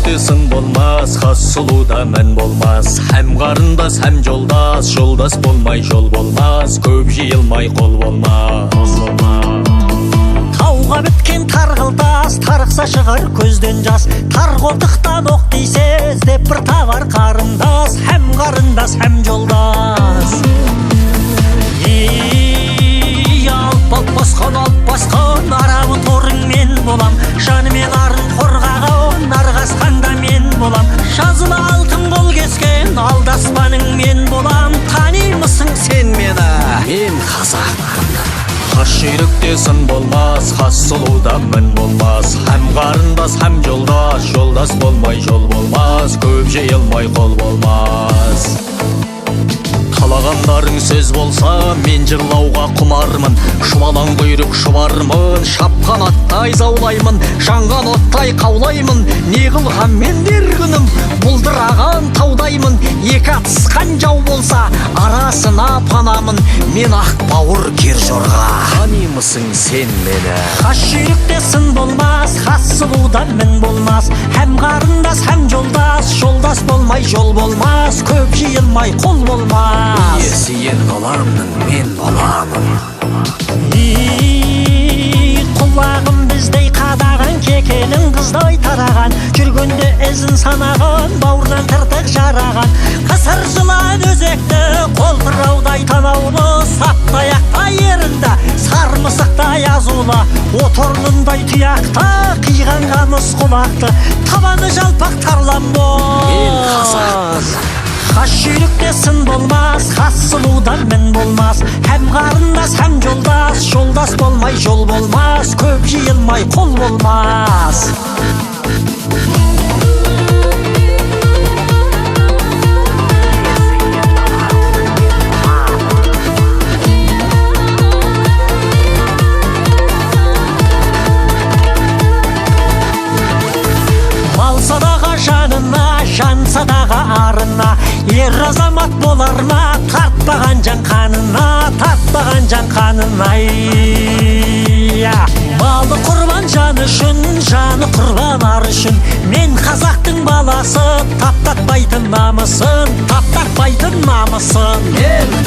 жүйрікте сын болмас, хас сұлуда мін болмас. Һәм қарындас, һәм жолдас, жолдас болмай жол болмас, көп жиылмай қол болмас. Тауға біткен тарғыл тас, тарықса шығар көзден жас. Тар қолтықтан оқ тисе, іздеп бір табар қарындас. Һәм қарындас, һәм жолдас. Ей, алп алп басқан, алп басқан арабы торың мен болам. Жаны мен арын қорғаған арғасқанда мен болам. Жазылы алтын қол кескен алдаспаның мен болам. Танимысың сен мені? Мен қазақпын. Хас жүйрікте сын болмас, хас сұлуда мін болмас. Һәм қарындас, һәм жолдас, жолдас болмай жол болмас, көп жиылмай қол болмас. Қалағандарың сөз болса, мен жырлауға құмармын. Шұбалаң құйрық шұбармын, шапқан аттай заулаймын, жанған оттай қаулаймын. Не қылған мен дер күнім, бұлдыраған таудаймын. Екі атысқан жау болса, арасына панамын. Мен ақ бауыр кер жорға. Танимысың сен мені? Хас жүйрікте сын болмас, хас сұлуда мін болмас. Һәм қарындас, һәм жолдас, жолдас болмай жол болмас, көп жиылмай қол болмас. Иесі ен даламның мен боламын. Ей, құлағым біздей қадаған, кекелін қыздай тараған, жүргенде ізін санаған, бауырынан тыртық жараған. Қысыр жылан өзекті, қолтыраудай танаулы, сап таяқтай ерінді, сар мысықтай азулы, от орнындай тұяқты, қиған қамыс құлақты, табаны жалпақ тарлан Мен боз. қазақпын. Хас жүйрікте сын болмас, хас сұлуда мін болмас. Һәм қарындас, һәм жолдас, жолдас болмай жол болмас, көп жиылмай қол болмас. Мал садаға жанына, жан садаға арына, ер азамат болар ма, тартпаған жан қанына, тартпаған жан қанына. Ай, малы құрбан жаны үшін, жаны құрбан ар үшін. Мен қазақтың баласы, таптатпайтын намысын, таптатпайтын намысын. Мен